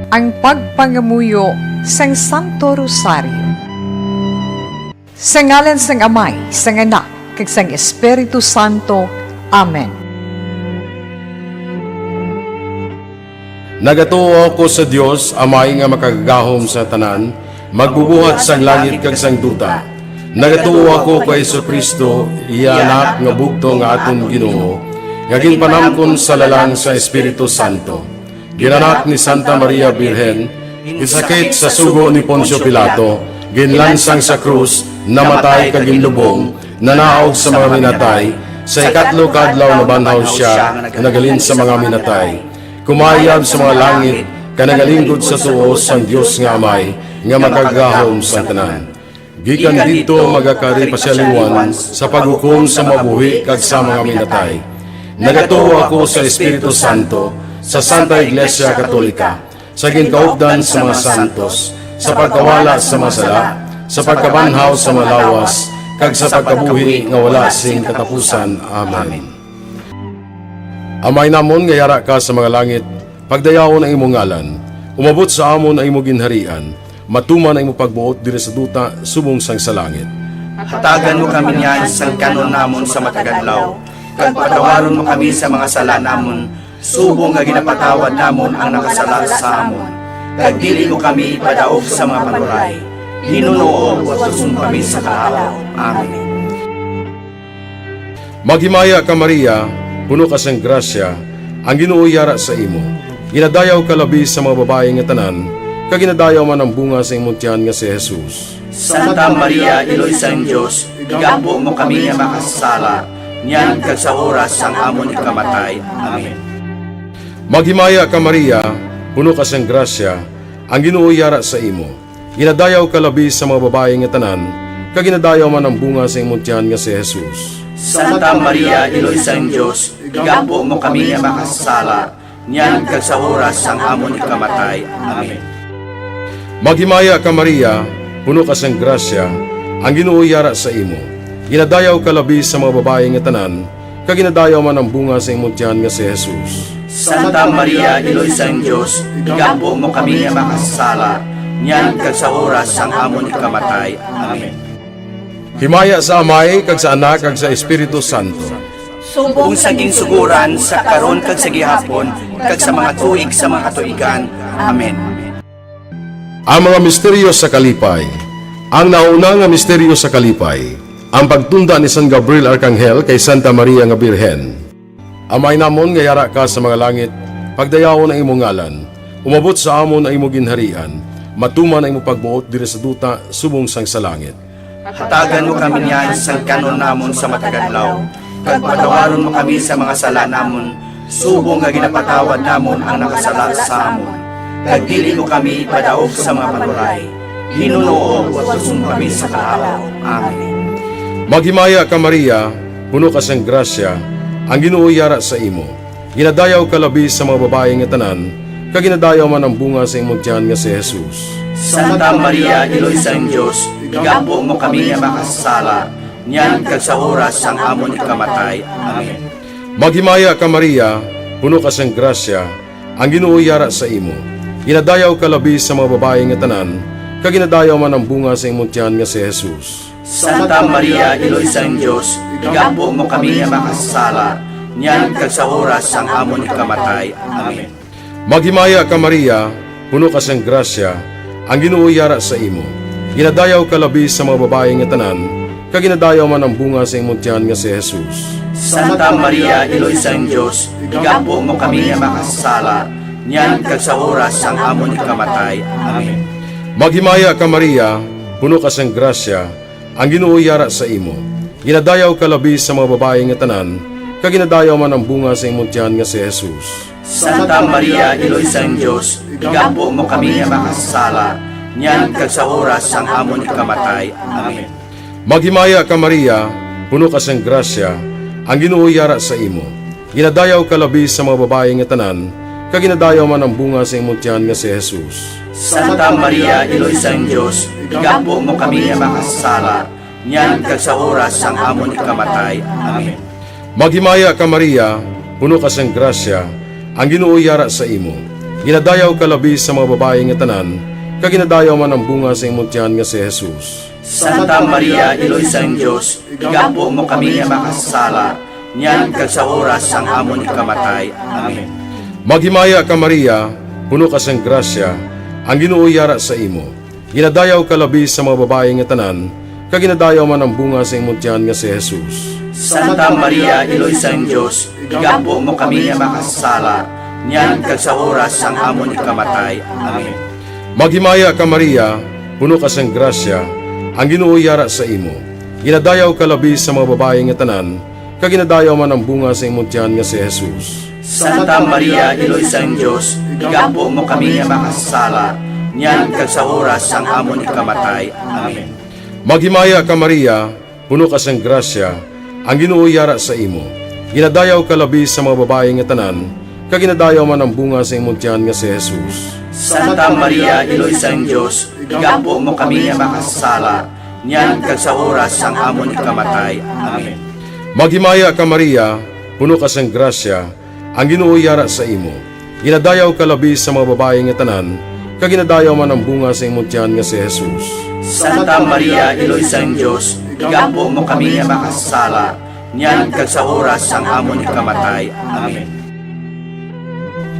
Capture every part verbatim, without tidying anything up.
Ang pagpangamuyo sang Santo Rosario. Sa ngalan sang Amay, sang Anak, kag sang Espiritu Santo. Amen. Nagatuo ako sa Dios, Amay nga Makagagahom sa tanan, Magbubuhat sang langit kag sang duta. Nagatuo ako kay Jesu-Cristo, iya Anak nga bugtong nga aton Ginoo, nga ginpanamkon sa lalang sa Espiritu Santo. Ginanak ni Santa Maria Birhen, ginsakit sa sugo ni Poncio Pilato, ginlansang sa krus, namatay kag ginlubong, nanaog sa mga minatay, sa ikatlo ka adlaw nabanhaw sia nga naghalin sa mga minatay. Kumayab sa mga langit, kag nagalinggod sa tuo sang Dios nga Amay, nga Makagagahom sang tanan. Gikan didto magakari pa sia liwat sa paghukom sa mabuhi kag sa mga minatay. Nagatuo ako sa Espiritu Santo, sa Santa Iglesia Katolika, sa ginkaupdan sa mga santos, sa pagkawala sa mga sala, sa pagkabanhaw sa mga lawas, kag sa pagkabuhi nga wala sing katapusan. Amen. Amay namon nga yara ka sa mga langit, pagdayawon ang imo ngalan. Umabot sa amon ang imo ginharian. Matuman ang imo pagbuot diri sa duta subong sang sa langit. Hatagan mo kami niyan sang kan-on namon sa matag adlaw, kag patawaron mo kami sa mga sala namon, subong nga ginapatawad namon ang nakasala sa amon. Kag dili mo kami ipadaog sa mga panuray. Ginoo, utuson mo kami sa kahawa. Amen. Maghimaya ka, Maria, puno ka sang grasya, ang Ginoo yara sa imo. Ginadayaw ka labi sa mga babayi nga tanan, kag ginadayaw man ang bunga sa imong tiyan nga si Jesus. Santa Maria, Iloy sang Dios, igampo mo kami nga makasasala, niyan kag sa oras sang amon ikamatay. Amen. Maghimaya ka, Maria, puno ka sang grasya, ang Ginoo yara sa imo. Ginadayaw ka labi sa mga babayi nga tanan, kag ginadayaw man ang bunga sa imong tiyan nga si Jesus. Santa Maria, Iloy sang Dios, igampo mo kami nga makasasala, niyan kag sa oras sang amon ikamatay. Amen. Maghimaya ka, Maria, puno ka sang grasya, ang Ginoo yara sa imo. Ginadayaw ka labi sa mga babayi nga tanan, kag ginadayaw man ang bunga sa imong tiyan nga si Jesus. Santa Maria, Iloy sang Dios, igampo mo kami nga makasasala, niyan kag sa oras sang amon ikamatay. Amen. Himaya sa Amay, kag sa Anak, kag sa Espiritu Santo. Subong sa ginsugoran, sa karon, kag sa gihapon, kag sa mga tuig sa mga katuigan. Amen. Ang mga misteryo sa kalipay. Ang nauna nga misteryo sa kalipay, ang pagtunda ni San Gabriel Arkanghel kay Santa Maria nga Birhen. Amay namon nga yara ka sa mga langit, pagdayawon ang imong ngalan. Umabot sa amon ang imong ginharian. Matuman ang imong pagbuot diri sa duta subong sang sa langit. Hatagan mo kami niyan sang kan-on namon sa matag adlaw, kag patawaron mo kami sa mga sala namon, subong nga ginapatawad namon ang nakasala sa amon. Kag dili mo kami ipadaog sa mga panuray. Ginoo, utuson mo kami sa kahawa. Amen. Maghimaya ka, Maria, puno ka sang grasya, ang Ginoo yara sa imo. Ginadayaw ka labi sa mga babayi nga tanan, kag ginadayaw man ang bunga sa imong tiyan nga si Jesus. Santa Maria, Iloy sang Dios, igampo mo kami nga makasasala, niyan kag sa oras sang amon ikamatay. Amen. Maghimaya ka, Maria, puno ka sang grasya, ang Ginoo yara sa imo. Ginadayaw ka labi sa mga babayi nga tanan, kag ginadayaw man ang bunga sa imong tiyan nga si Jesus. Santa Maria, Iloy sang Dios, igampo mo kami nga makasasala, niyan kag sa oras sang amon ikamatay. Amen. Maghimaya ka, Maria, puno ka sang grasya, ang Ginoo yara sa imo. Ginadayaw ka labi sa mga babayi nga tanan, kag ginadayaw man ang bunga sa imong tiyan nga si Jesus. Santa Maria, Iloy sang Dios, igampo mo kami nga makasasala, niyan kag sa oras sang amon ikamatay. Amen. Maghimaya ka, Maria, puno ka sang grasya, ang Ginoo yara sa imo. Ginadayaw ka labi sa mga babayi nga tanan, kag ginadayaw man ang bunga sa imong tiyan nga si Jesus. Santa Maria, Iloy sang Dios, igampo mo kami nga makasasala, niyan kag sa oras sang amon ikamatay. Amen. Maghimaya ka, Maria, puno ka sang grasya, ang Ginoo yara sa imo. Ginadayaw ka labi sa mga babayi nga tanan, kag ginadayaw man ang bunga sa imong tiyan nga si Jesus. Santa Maria, Iloy sang Dios, igampo mo kami nga makasasala, niyan kag sa oras sang amon ikamatay. Amen. Maghimaya ka, Maria, puno ka sang grasya, ang Ginoo yara sa imo. Ginadayaw ka labi sa mga babayi nga tanan, kag ginadayaw man ang bunga sa imong tiyan nga si Jesus. Santa Maria, Iloy sang Dios, igampo mo kami nga makasasala, niyan kag sa oras sang amon ikamatay. Amen. Maghimaya ka, Maria, puno ka sang grasya, ang Ginoo yara sa imo. Ginadayaw ka labi sa mga babayi nga tanan, kag ginadayaw man ang bunga sa imong tiyan nga si Jesus. Santa Maria, Iloy sang Dios, igampo mo kami nga makasasala, niyan kag sa oras sang amon ikamatay. Amen. Maghimaya ka, Maria, puno ka sang grasya, ang Ginoo yara sa imo. Ginadayaw ka labi sa mga babayi nga tanan, kag ginadayaw man ang bunga sa imong tiyan nga si Jesus. Santa Maria, Iloy sang Dios, igampo mo kami nga makasasala, niyan kag sa oras sang amon ikamatay. Amen. Maghimaya ka, Maria, puno ka sang grasya, ang Ginoo yara sa imo. Ginadayaw ka labi sa mga babayi nga tanan, kag ginadayaw man ang bunga sa imong tiyan nga si Jesus. Santa Maria, Iloy sang Dios, igampo mo kami nga makasasala, niyan kag sa oras sang amon ikamatay. Amen. Maghimaya ka, Maria, puno ka sang grasya, ang Ginoo yara sa imo. Ginadayaw ka labi sa mga babayi nga tanan, kag ginadayaw man ang bunga sa imong tiyan nga si Jesus. Santa Maria, Iloy sang Dios, igampo mo kami nga makasasala, niyan kag sa oras sang amon ikamatay. Amen.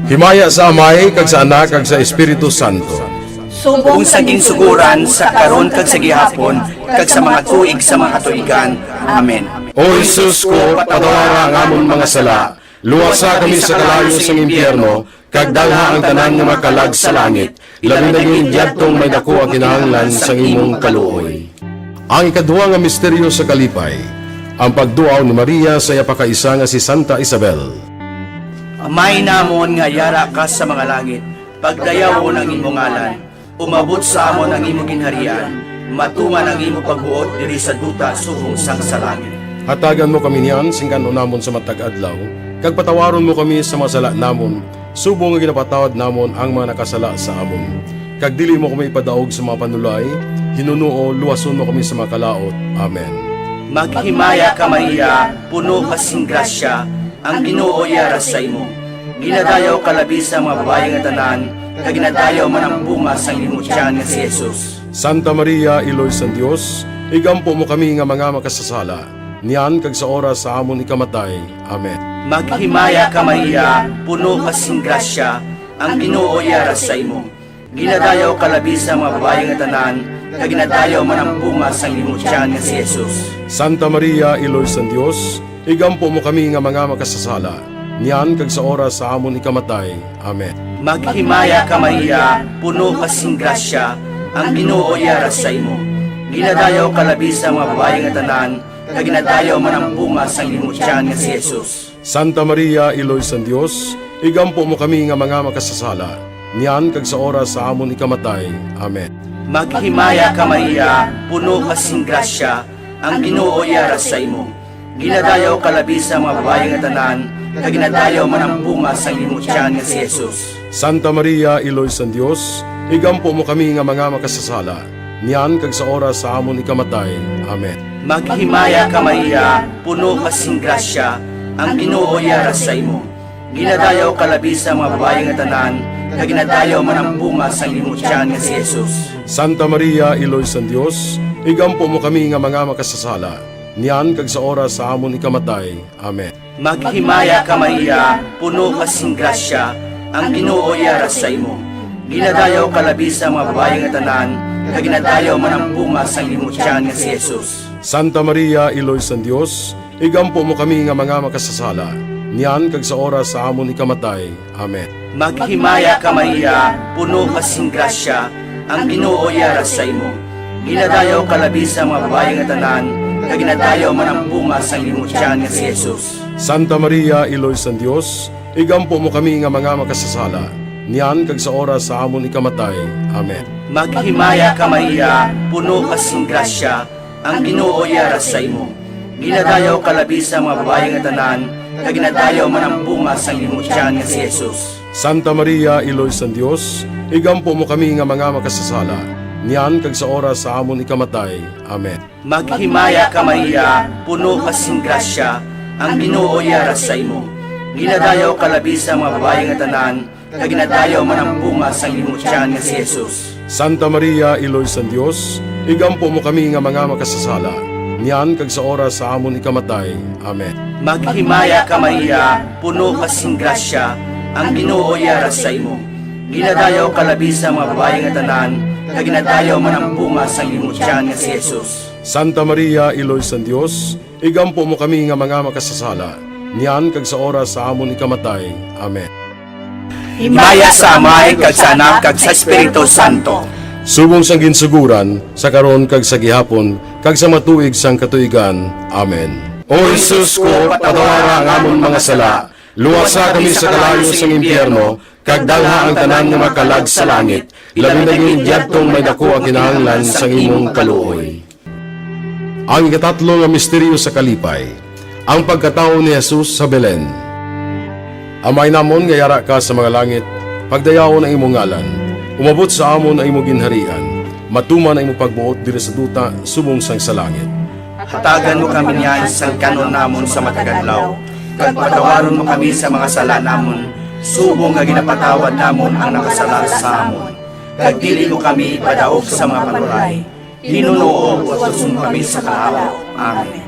Himaya sa Amay, kag sa Anak, kag sa Espiritu Santo. Subong sa ginsuguran, sa karon, kag sa gihapon, kag sa mga tuig sa mga katuigan. Amen. O Jesus ko, patawara ang amon mga sala, luwasa kami sa kalayo sang impyerno, kag dalha ang tanan nga mga kalag sa langit, labi na gid yadtong may daku ang kinahanglan sang imong kaluoy. Ang ikadua nga misteryo sa kalipay, ang pagduaw ni Maria sa iya pakaisa nga si Santa Isabel. Amay namon nga yara ka sa mga langit, pagdayawon ang imo ngalan, umabot sa amon ang imo ginharian, matunga ang imo pagbuot diri sa duta subong sang sa langit. Hatagan mo kami niyan sing kan-on namon sa matag adlaw, kag patawaron mo kami sa mga sala namon, subong nga ginapatawad namon ang mga nakasala sa amon. Kag dili mo kami ipadaog sa mga panulay, hinunoo luwason mo kami sa mga kalaut. Amen. Maghimaya ka, Maria, puno ka sing grasya, ang Ginoo yara sa imo. Ginadayaw ka labi sa mga babayi nga tanan, kag ginadayaw man ang bunga sang imo tiyan nga si Jesus. Santa Maria, Iloy sang Dios, igampo mo kami nga mga makasasala, niyan kag sa oras sa amon ikamatay. Amen. Maghimaya ka, Maria, puno ka sing grasya, ang Ginoo yara sa imo. Ginadayaw ka labi sa mga babayi nga tanan, kag ginadayaw man ang bunga sang imo tiyan nga si Jesus. Santa Maria, Iloy sang Dios, igampo mo kami nga mga makasasala, niyan kag sa oras sa amon ikamatay. Amen. Maghimaya ka, Maria, puno ka sing grasya, ang Ginoo yara sa imo. Ginadayaw ka labi sa mga babayi nga tanan, kag ginadayaw man ang bunga sang imo tiyan nga si Jesus. Santa Maria, Iloy sang Dios, igampo mo kami nga mga makasasala, niyan kag sa oras sa amon ikamatay. Amen. Maghimaya ka, Maria, puno ka sing grasya, ang Ginoo yara sa imo. Ginadayaw ka labi sa mga babayi nga tanan, kag ginadayaw man ang bunga sang imo tiyan nga si Jesus. Santa Maria, Iloy sang Dios, igampo mo kami nga mga makasasala, niyan kag sa oras sa amon ikamatay. Amen. Maghimaya ka, Maria, puno ka sing grasya, ang Ginoo yara sa imo. Ginadayaw ka labi sa mga babayi nga tanan, kag ginadayaw man ang bunga sang imo tiyan nga si Jesus. Santa Maria, Iloy sang Dios, igampo mo kami nga mga makasasala, niyan kag sa oras sa amon ikamatay. Amen. Maghimaya ka, Maria, puno ka sing grasya, ang Ginoo yara sa imo. Ginadayaw ka labi sa mga babayi nga tanan, kag ginadayaw man ang bunga sang imo tiyan nga si Jesus. Santa Maria, Iloy sang Dios, igampo mo kami nga mga makasasala, niyan kag sa oras sa amon ikamatay. Amen. Maghimaya ka, Maria, puno ka sing grasya, ang Ginoo yara sa imo. Ginadayaw ka labi sa mga babayi nga tanan, kag ginadayaw man ang bunga sang imo tiyan nga si Jesus. Santa Maria, Iloy sang Dios, igampo mo kami nga mga makasasala, niyan kag sa oras sa amon ikamatay. Amen. Maghimaya ka, Maria, puno ka sing grasya, ang Ginoo yara sa imo. Ginadayaw ka labi sa mga babayi nga tanan, kag ginadayaw man ang bunga sang imo tiyan nga si Jesus. Santa Maria, Iloy sang Dios, igampo mo kami nga mga makasasala, niyan kag sa oras sa amon ikamatay. Amen. Maghimaya ka, Maria, puno ka sing grasya, ang Ginoo yara sa imo. Ginadayaw ka labi sa mga babayi nga tanan, kag ginadayaw man ang bunga sang imong tiyan nga si Jesus. Santa Maria, Iloy sang Dios, igampo mo kami nga mga makasasala, niyan kag sa oras sa amon ikamatay. Amen. Maghimaya ka, Maria, puno ka sing grasya, ang Ginoo yara sa imo. Ginadayaw ka labi sa mga babayi nga tanan, kag ginadayaw man ang bunga sang imong tiyan nga si Jesus. Santa Maria, Iloy sang Dios, igampo mo kami nga mga makasasala, niyan kag sa oras sa amon ikamatay. Amen. Himaya sa Amay, kag sa Anak, kag sa Espiritu Santo. Subong sang ginsuguran, sa karon, kag sa gihapon, kag sa mga tuig sang katuigan. Amen. O Jesus ko, patawara ang amon mga sala, luwasa kami sa kalayo sang impyerno, kag dalha ang tanan nga mga kalag sa langit, labi na gid yadtong may daku ang kinahanglan sang imong kaluoy. Ang ikatatlo nga misteryo sa kalipay, ang pagkatawo ni Jesus sa Belen. Amay namon nga yara ka sa mga langit, pagdayawon ang imong ngalan. Umabot sa amon ang imong ginharian. Matuman ang imong pagbuot diri sa duta subong sang sa langit. Hatagan mo kami niyan sang kan-on namon sa matag adlaw, kag patawaron mo kami sa mga sala namon, subong nga ginapatawad namon ang nakasala sa amon. Kag dili mo kami ipadaog sa mga panuray. Hinunoo, utuson mo kami sa kahawa. Amen.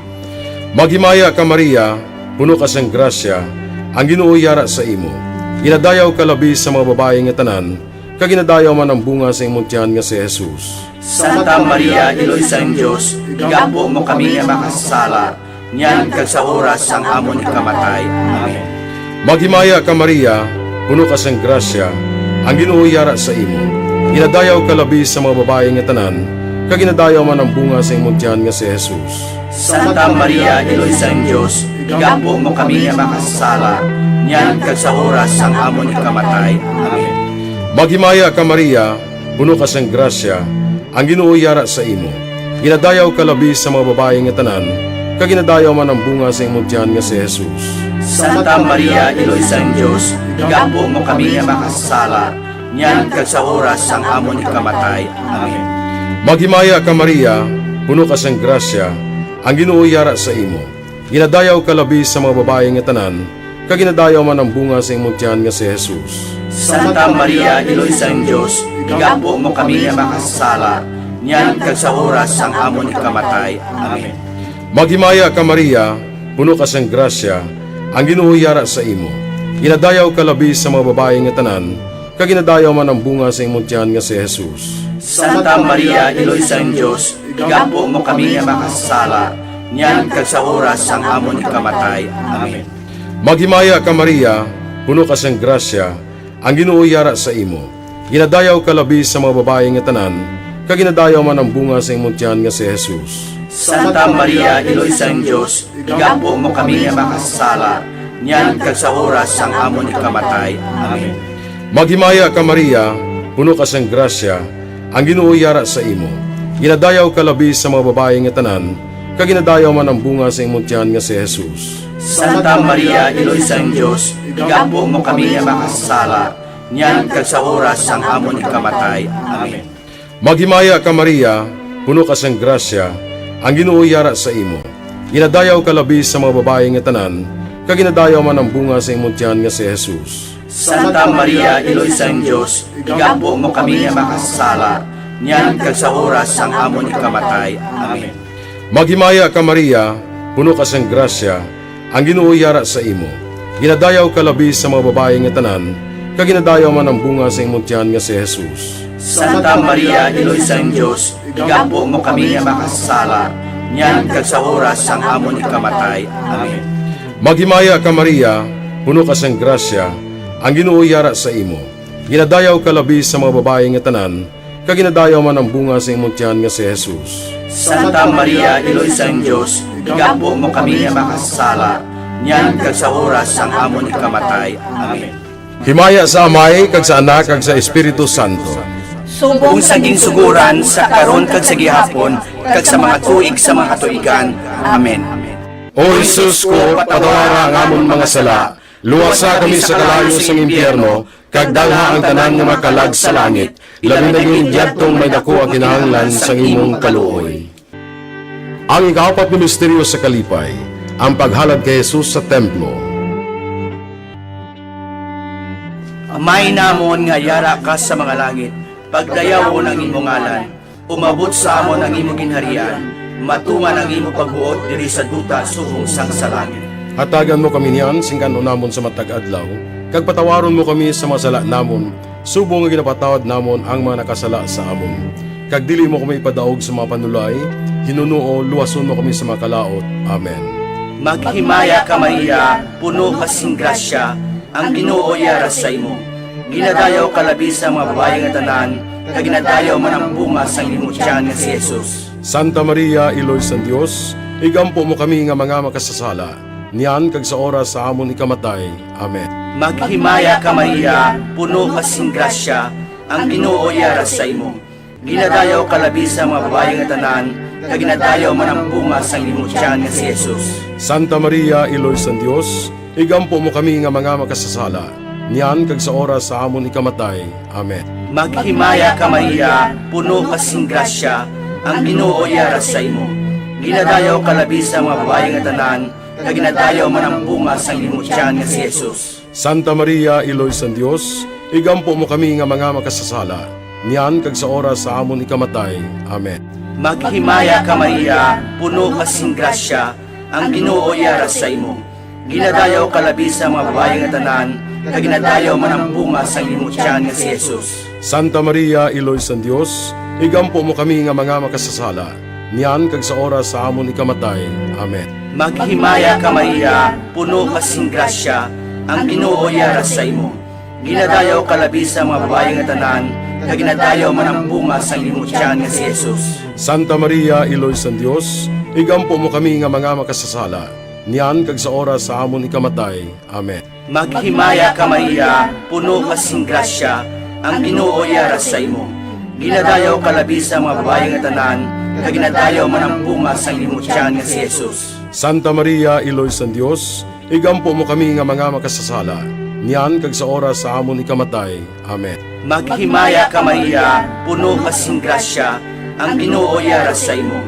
Maghimaya ka, Maria, puno ka sang grasya, ang Ginoo yara sa imo. Ginadayaw ka labi sa mga babayi nga tanan, kag ginadayaw man ang bunga sa imong tiyan nga si Jesus. Santa Maria, Iloy sang Dios, igampo mo kami nga makasasala, niyan kag sa oras sang amon ikamatay. Amen. Maghimaya ka, Maria, puno ka sang grasya, ang Ginoo yara sa imo. Ginadayaw ka labi sa mga babayi nga tanan, kag ginadayaw man ang bunga sa imong tiyan nga si Jesus. Santa Maria, Iloy sang Dios, igampo mo kami nga makasasala, niyan kag sa oras sang amon ikamatay. Amen. Maghimaya ka, Maria, puno ka sang grasya, ang Ginoo yara sa imo. Ginadayaw ka labi sa mga babayi nga tanan, kag ginadayaw man ang bunga sa imong tiyan nga si Jesus. Santa Maria, Iloy sang Dios, igampo mo kami nga makasasala, niyan kag sa oras sang amon ikamatay. Amen. Maghimaya ka, Maria, puno ka sang grasya, ang Ginoo yara sa imo. Ginadayaw ka labi sa mga babayi nga tanan, kag ginadayaw man ang bunga sa imong tiyan nga si Jesus. Santa Maria, Iloy sang Dios, igampo mo kami nga makasasala, niyan kag sa oras sang amon ikamatay. Amen. Maghimaya ka, Maria, puno ka sang grasya, ang Ginoo yara sa imo. Ginadayaw ka labi sa mga babayi nga tanan, kag ginadayaw man ang bunga sa imong tiyan nga si Jesus. Santa Maria, Iloy sang Dios, igampo mo kami nga makasasala, niyan kag sa oras sang amon ikamatay. Amen. Maghimaya ka, Maria, puno ka sang grasya, ang Ginoo yara sa imo. Ginadayaw ka labi sa mga babayi nga tanan, kag ginadayaw man ang bunga sa imong tiyan nga si Jesus. Santa Maria, Iloy sang Dios, igampo mo kami nga makasasala, niyan kag sa oras sang amon ikamatay. Amen. Maghimaya ka, Maria, puno ka sang grasya, ang Ginoo yara sa imo. Ginadayaw ka labi sa mga babayi nga tanan, kag ginadayaw man ang bunga sa imong tiyan nga si Jesus. Santa Maria, Iloy sang Dios, igampo mo kami nga makasasala, niyan kag sa oras sang amon ikamatay. Amen. Maghimaya ka, Maria, puno ka sang grasya, ang Ginoo yara sa imo. Ginadayaw ka labi sa mga babayi nga tanan, kag ginadayaw man ang bunga sa imong tiyan nga si Jesus. Santa Maria, Iloy sang Dios, igampo mo kami nga makasasala, niyan kag sa oras sang amon ikamatay. Amen. Maghimaya ka, Maria, puno ka sang grasya, ang Ginoo yara sa imo. Ginadayaw ka labi sa mga babayi nga tanan, kag ginadayaw man ang bunga sa imong tiyan nga si Jesus. Santa Maria, Iloy sang Dios, igampo mo kami nga makasasala, niyan kag sa oras sang amon ikamatay. Amen. Maghimaya ka, Maria, puno ka sang grasya, ang Ginoo yara sa imo. Ginadayaw ka labi sa mga babayi nga tanan, kag ginadayaw man ang bunga sa imong tiyan nga si Jesus. Santa Maria, Iloy sang Dios, igampo mo kami nga makasasala, niyan kag sa oras sang amon ikamatay. Amen. Himaya sa Amay, kag sa Anak, kag sa Espiritu Santo. Subong sa ginsuguran, sa karon, kag sa gihapon, kag sa mga tuig sa mga katuigan. Amen. O Jesus ko, patawara ang amon mga sala, luwasa kami sa kalayo sang impyerno, kag dalha ang tanan nga makalag sa langit, labi na gid yadtong may daku ang kinahanglan sang imong kaluoy. Ang ikaapat nga misteryo sa kalipay, ang paghalad kay Jesus sa templo. Amay namon nga yara ka sa mga langit, pagdayawon ang imo ngalan. Umabot sa amon ang imo ginharian. Matuman ang imo pagbuot diri sa duta subong sang sa langit. Hatagan mo kami niyan sing kan-on namon sa matag adlaw, kag patawaron mo kami sa mga sala namon, subong nga ginapatawad namon ang mga nakasala sa amon. Kag dili mo kami ipadaog sa mga panulay, hinunoo luwason mo kami sa mga kalaut. Amen. Maghimaya ka, Maria, puno ka sing grasya, ang Ginoo yara sa imo. Ginadayaw ka labi sa mga babayi nga tanan, kag ginadayaw man ang bunga sang imo tiyan nga si Jesus. Santa Maria, Iloy sang Dios, igampo mo kami nga mga makasasala, niyan kag sa oras sa amon ikamatay. Amen. Maghimaya ka, Maria, puno ka sing grasya, ang Ginoo yara sa imo. Ginadayaw ka labi sa mga babayi nga tanan, kag ginadayaw man ang bunga sang imo tiyan nga si Jesus. Santa Maria, Iloy sang Dios, igampo mo kami nga mga makasasala, niyan kag sa oras sa amon ikamatay. Amen. Maghimaya ka, Maria, puno ka sing grasya, ang Ginoo yara sa imo. Ginadayaw ka labi sa mga babayi nga tanan, kag ginadayaw man ang bunga sang imo tiyan nga si Jesus. Santa Maria, Iloy sang Dios, igampo mo kami nga mga makasasala, niyan kag sa oras sa amon ikamatay. Amen. Maghimaya ka, Maria, puno ka sing grasya, ang Ginoo yara sa imo. Ginadayaw ka labi sa mga babayi nga tanan, kag ginadayaw man ang bunga sang imo tiyan nga si Jesus. Santa Maria, Iloy sang Dios, igampo mo kami nga mga makasasala, niyan kag sa oras sa amon ikamatay. Amen. Maghimaya ka, Maria, puno ka sing grasya, ang Ginoo yara sa imo. Ginadayaw ka labi sa mga babayi nga tanan, kag ginadayaw man ang bunga sang imo tiyan nga si Jesus. Santa Maria, Iloy sang Dios, igampo mo kami nga mga makasasala, niyan kag sa oras sa amon ikamatay. Amen. Maghimaya ka, Maria, puno ka sing grasya, ang Ginoo yara sa imo. Ginadayaw ka labi sa mga babayi nga tanan, kag ginadayaw man ang bunga sang imo tiyan nga si Jesus. Santa Maria, Iloy sang Dios, igampo mo kami nga mga makasasala, niyan kag sa oras sa amon ikamatay. Amen. Maghimaya ka, Maria, puno ka sing grasya, ang Ginoo yara sa imo.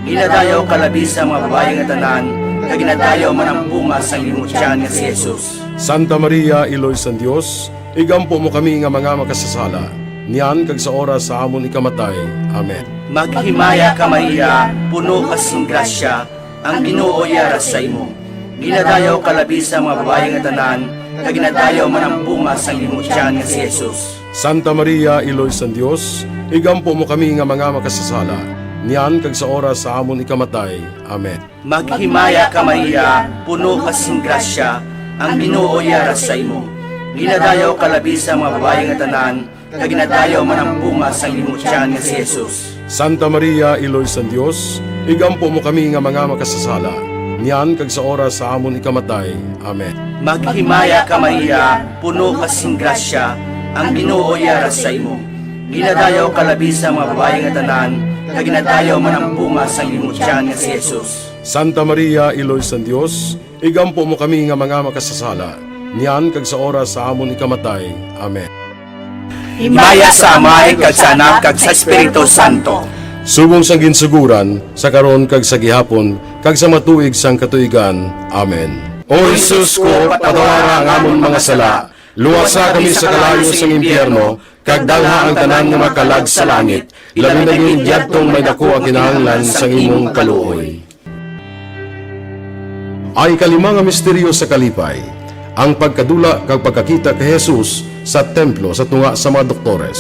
Ginadayaw ka labi sa mga babayi nga tanan, kag ginadayaw man ang bunga sang imo tiyan nga si Jesus. Santa Maria, Iloy sang Dios, igampo mo kami nga mga makasasala, niyan kag sa oras sa amon ikamatay. Amen. Maghimaya ka, Maria, puno ka sing grasya, ang Ginoo yara sa imo. Ginadayaw ka labi sa mga babayi nga tanan, kag ginadayaw man ang bunga sang imo tiyan nga si Jesus. Santa Maria, Iloy sang Dios, igampo mo kami nga mga makasasala, niyan kag sa oras sa amon ikamatay. Amen. Maghimaya ka, Maria, puno ka sing grasya, ang Ginoo yara sa imo. Ginadayaw ka labi sa mga babayi nga tanan, kag ginadayaw man ang bunga sang imo tiyan nga si Jesus. Santa Maria, Iloy sang Dios, igampo mo kami nga mga makasasala, niyan kag sa oras sa amon ikamatay. Amen. Maghimaya ka, Maria, puno ka sing grasya, ang Ginoo yara sa imo. Ginadayaw ka labi sa mga babayi nga tanan, kag ginadayaw man ang bunga sang imo tiyan nga si Jesus. Santa Maria, Iloy sang Dios, igampo mo kami nga mga makasasala, niyan kag sa oras sa amon ikamatay. Amen. Himaya sa Amay, kag sa Anak, kag sa Espiritu Santo. Subong sang ginsugoran, sa karon kag sa gihapon, kag sa matuig sang katuigan. Amen. O Jesus ko, patawara ang amon mga sala, luwasa kami sa kalayo sang impyerno, kag dalha ang tanan nga mga kalag sa langit, labi na gid yadtong may daku ang kinahanglan sang imong kaluoy. Ang ikalima nga misteryo sa kalipay, ang pagkadula kag pagkakita kay Jesus sa templo sa tunga sa mga doktores.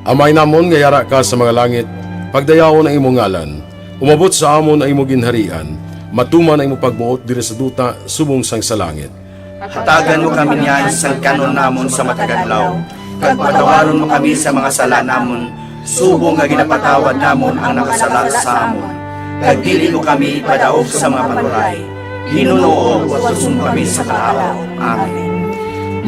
Amay namon nga yara ka sa mga langit, pagdayawon ang imong ngalan. Umabot sa amon ang imong ginharian. Matuman ang imong pagbuot diri sa duta subong sang sa langit. Hatagan mo kami niyan sang kan-on namon sa matag adlaw, kag patawaron mo kami sa mga sala namon, subong nga ginapatawad namon ang nakasala sa amon. Kag dili mo kami ipadaog sa mga panulay, hinunoo luwason mo kami sa kalaut. Amen.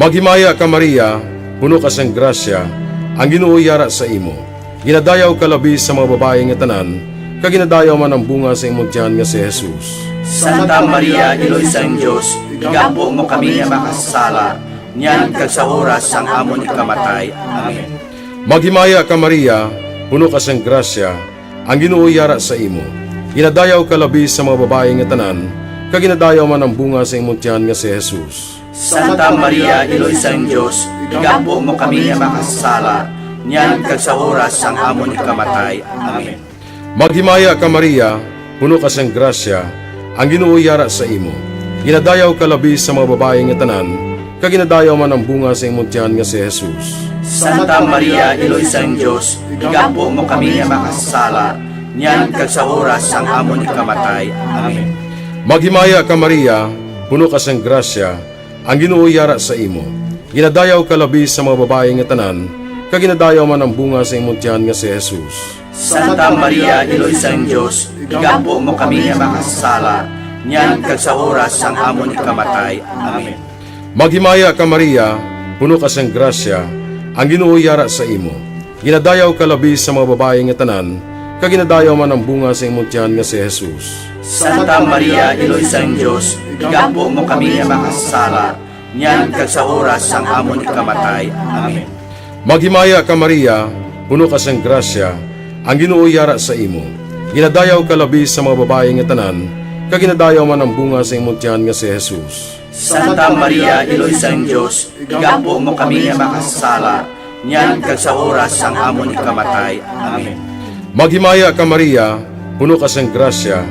Maghimaya ka, Maria, puno ka sang grasya, ang Ginoo yara sa imo. Ginadayaw ka labi sa mga babayi nga tanan, kag ginadayaw man ang bunga sa imong tiyan nga si Jesus. Santa Maria, Iloy sang Dios, igampo mo kami nga makasasala, niyan kag sa oras sang amon ikamatay. Amen. Maghimaya ka, Maria, puno ka sang grasya, ang Ginoo yara sa imo. Ginadayaw ka labi sa mga babayi nga tanan, kag ginadayaw man ang bunga sa imong tiyan nga si Jesus. Santa Maria, Iloy sang Dios, igampo mo kami nga makasasala, niyan kag sa oras sang amon ikamatay. Amen. Maghimaya ka, Maria, puno ka sang grasya, ang Ginoo yara sa imo. Ginadayaw ka labi sa mga babayi nga tanan, kag ginadayaw man ang bunga sa imong tiyan nga si Jesus. Santa Maria, Iloy sang Dios, igampo mo kami nga makasasala, niyan kag sa oras sang amon ikamatay. Amen. Maghimaya ka, Maria, puno ka sang grasya, ang Ginoo yara sa imo. Ginadayaw ka labi sa mga babayi nga tanan, kag ginadayaw man ang bunga sa imong tiyan nga si Jesus. Santa Maria, Iloy sang Dios, igampo mo kami nga makasasala, niyan kag sa oras sang amon ikamatay. Amen. Maghimaya ka, Maria, puno ka sang grasya, ang Ginoo yara sa imo. Ginadayaw ka labi sa mga babayi nga tanan, kag ginadayaw man ang bunga sa imong tiyan nga si Jesus. Santa Maria, Iloy sang Dios, igampo mo kami nga makasasala, niyan kag sa oras sang amon ikamatay. Amen. Maghimaya ka, Maria, puno ka sang grasya, ang Ginoo yara sa imo. Ginadayaw ka labi sa mga babayi nga tanan, kag ginadayaw man ang bunga sa imong tiyan nga si Jesus. Santa Maria, Iloy sang Dios, igampo mo kami nga makasasala, niyan kag sa oras sang amon ikamatay. Amen. Maghimaya ka, Maria, puno ka sang grasya,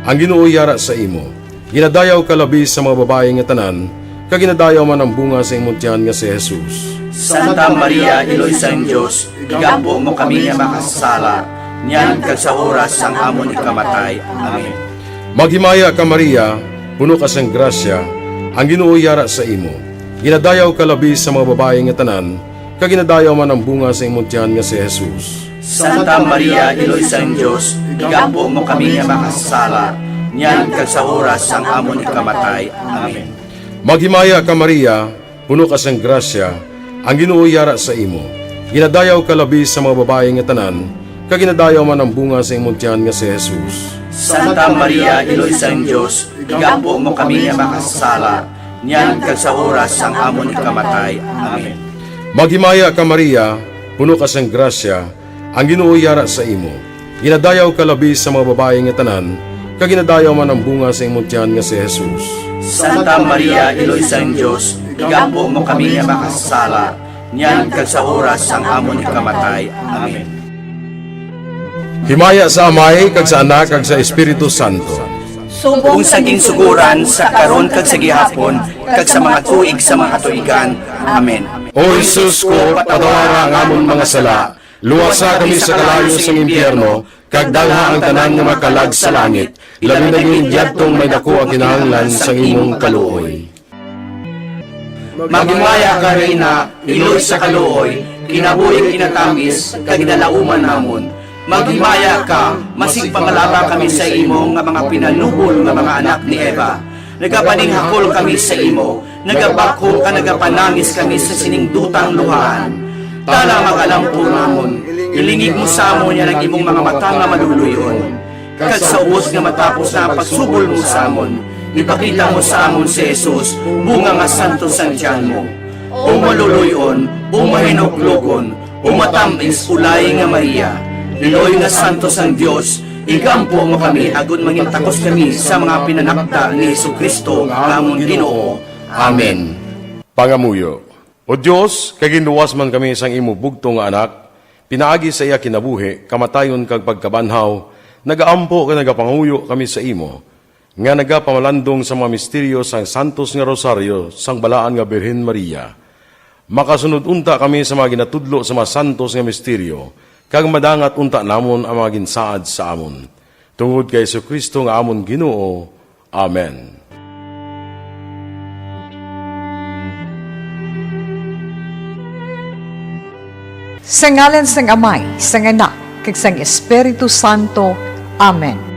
ang Ginoo yara sa imo. Ginadayaw ka labi sa mga babayi nga tanan, kag ginadayaw man ang bunga sa imong tiyan nga si Jesus. Santa Maria, Iloy sang Dios, igampo mo kami nga makasasala, niyan kag sa oras sang amon ikamatay. Amen. Maghimaya ka, Maria, puno ka sang grasya, ang Ginoo yara sa imo. Ginadayaw ka labi sa mga babayi nga tanan, kag ginadayaw man ang bunga sa imong tiyan nga si Jesus. Santa Maria, Iloy sang Dios, igampo mo kami nga makasasala, niyan kag sa oras sang amon ikamatay. Amen. Maghimaya ka, Maria, puno ka sang grasya, ang Ginoo yara sa imo. Ginadayaw ka labi sa mga babayi nga tanan, kag ginadayaw man ang bunga sa imong tiyan nga si Jesus. Santa Maria, Iloy sang Dios, igampo mo kami nga makasasala, niyan kag sa oras sang amon ikamatay. Amen. Maghimaya ka, Maria, puno ka sang grasya, ang Ginoo yara sa imo. Ginadayaw ka labi sa mga babayi nga tanan, kag ginadayaw man ang bunga sa imong tiyan nga si Jesus. Santa Maria, Iloy sang Dios, igampo mo kami nga makasasala, niyan kag sa oras sang amon ikamatay. Amen. Himaya sa Amay, kag sa Anak, kag sa Espiritu Santo. Subong sa ginsugoran, sa karon, kag sa gihapon, kag sa mga tuig sa mga katuigan. Amen. O Jesus ko, patawara ang amon mga sala, luwasa kami sa kalayo sang impyerno, kag dalha ang tanan nga mga kalag sa langit, labi na gid yadtong may daku ang kinahanglan sang imong kaluoy. Maghimaya ka, Reyna, iloy sa kaluoy, kinabuhi kinatamis, kag ginalauman namon. Maghimaya ka, masig pangalaba kami sa imo nga mga pinanubol nga mga anak ni Eva. Nagapaninghakol kami sa imo, nagabakho ka, nagapanangis kami sa sining dutang luhaan. Tana, mag-alampo namon, ilingig mo sa amon yan ang imong mga mata nga maluluy-on. Kag sa ubos nga matapos na ang pagsubol mo sa amon, ipakita mo sa amon si Jesus, bunga nga santos sang tiyan mo. O maluluy-on, o mahinuklogon, o matamis, ulay nga Maria, iloy nga santos sang Dios, igampo mo kami, agod mangin takos kami sa mga pinanakda ni Jesu-Cristo nga amon Ginoo. Amen. Pangamuyo. O Dios, kay ginluwas man kami sang imo bugtong nga Anak, pinaagi sa iya kinabuhi, kamatayon, kag pagkabanhaw, nagaampo kag nagapangamuyo kami sa imo, nga nagapamalandong sa mga misteryo sang santos nga Rosario sang Balaan nga Birhen Maria. Makasunod unta kami sa mga ginatudlo sa mga santos nga misteryo, kag madangat unta namon ang mga ginsaad sa amon. Tungod kay Jesu-Cristo nga amon Ginoo. Amen. Sa ngalan sang Amay, sang Anak, kag sang Espiritu Santo. Amen.